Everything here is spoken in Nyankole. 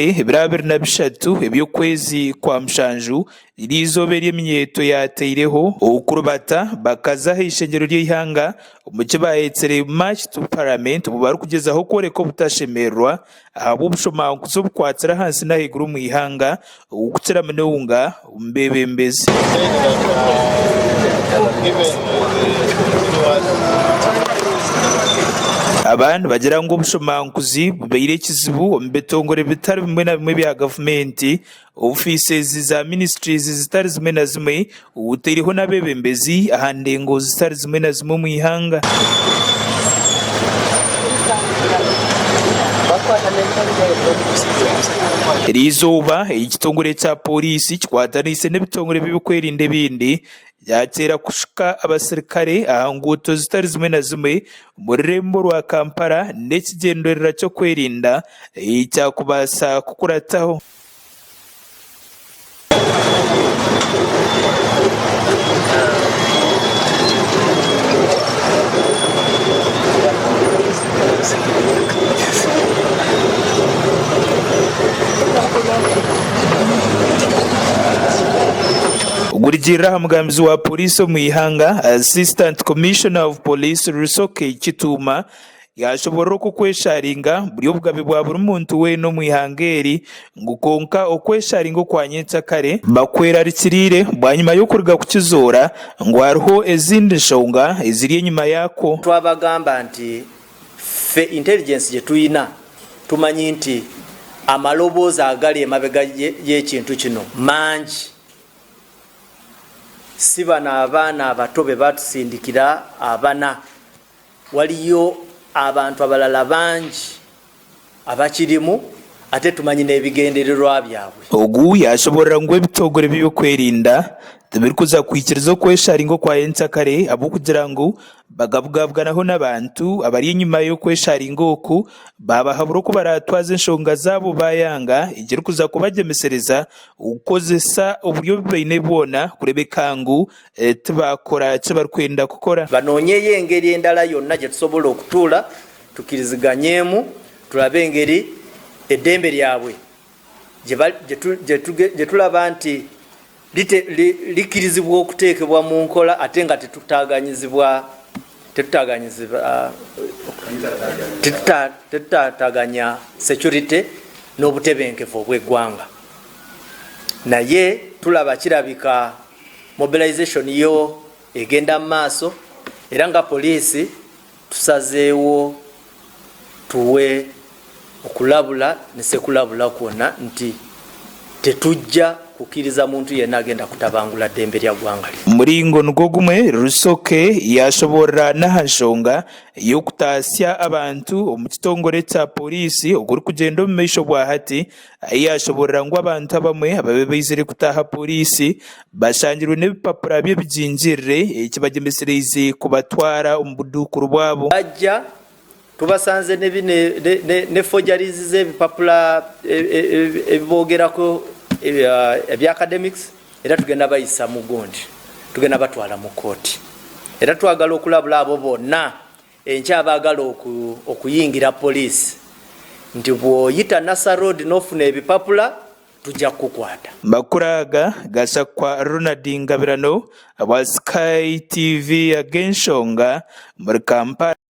Ebiro 23 eby'okwezi kwa mushanju eri eizooba eri eminyeeto yaateireho okurubata bakaza aha ishengyero ry'eihanga omu ki baayetsire March to Parliament obu barikugyezaho kworeka obutashemererwa ahabw'obushomankuzi obukwatsire ahansi n'ahaiguru omu ihanga okukira munonga omu beebembezi. Aba nibagira ngu obushomankuzi bubaire ekizibu omu bitongore bitari bimwe na bimwe ebya gavumenti, ofiisi za minisitule zitari zimwe na zimwe, otaireho n'abeebembezi aha ndengo zitari zimwe na zimwe omu ihanga. Eriizooba, ekitongore kya Pooriisi kikwataniise n'ebitongore by'ebyokwerinda ebindi byateera kushuka abasirikare aha nguuto zitari zimwe na zimwe omu rurembo rwa Kampala n'ekigyendererwa ky'okwerinda ekyakubaasa kukurataho. Okurugiirira aha mugambizi wa Pooriisi omu ihanga, Assistant Commissioner of Police Rusoke Kituuma, Yaashoboorora oku okwesharinga buri obugabe bwa buri muntu weena omu ihanga eri, ngu kwonka okwesharinga okwa nyenkyakare bakwerarikiriire bwanyima y'okuruga kukizoora ngu hariho ezindi nshonga eziri enyima yaakwo. Twabagamba nti ffe intelligence gye tulina tumanyi nti amaloboozi agali emabega y'ekintu kino mangi. Si bano abaana abato be batusindikira abana. Waliyo abantu abalala bangi abakirimu ate tumanyi n'ebigendererwa byabwe. Ogu yaashoboorora ngu ebitongore by'ebyokwerinda tibirikuza kwikiriza okwesharinga okwa nyenkyakare ahabw'okugira ngu bagabugabuganaho n'abantu abari enyima y'okwesharinga oku baabahabura oku baraatwaze enshonga zaabo baayanga ekirikuza kubagyemesereza kukozesa oburyo obu baine bwona kureebeka ngu Tibaakora eki barikwenda kukora. Banoonyeyo engeri endala yonna gye tusobola okutuula tukiriziganyemu tulabe engeri eddembe lyabwe gye tulaba nti likirizibwa okuteekebwa mu nkola ate nga tetutaataganya security n'obutebenkevu obw'eggwanga. Naye tulaba kirabika Mobilisation yo egenda mu maaso era nga poliisi tusazeewo tuwe okulabula ne sekulabula kwonna nti tetujja kukiriza muntu yenna agenda kutabangula ddembe lya ggwanga lino. Omu muringo nigwo gumwe, Rusoke yaashoboorora n'aha nshonga y'okutaasya abantu omu kitongore kya pooriisi okurikugyenda omu maisho obwahati Ahi yaashoboorora ngu abantu abamwe ababaire baizire kutaaha pooriisi bashangirwe n'ebipapura by'ebigingirire ekibagyemesereize kubatwara omu buduukuru bwabo. Bajja tubasanze ne forgeries z'ebipapura ebibogerako ebya academics era tugenda bayisa mu gundi tugenda batwala mu kooti era twagala okulabula abo bonna Enkya abaagala okuyingira poliisi nti bw'oyita Nasser Road n'ofuna ebipapula tujja kukukwata. Amakuru aga gashakwa Ronald Ngabirano ahabwa Sky TV ag'enshonga omuri Kampala.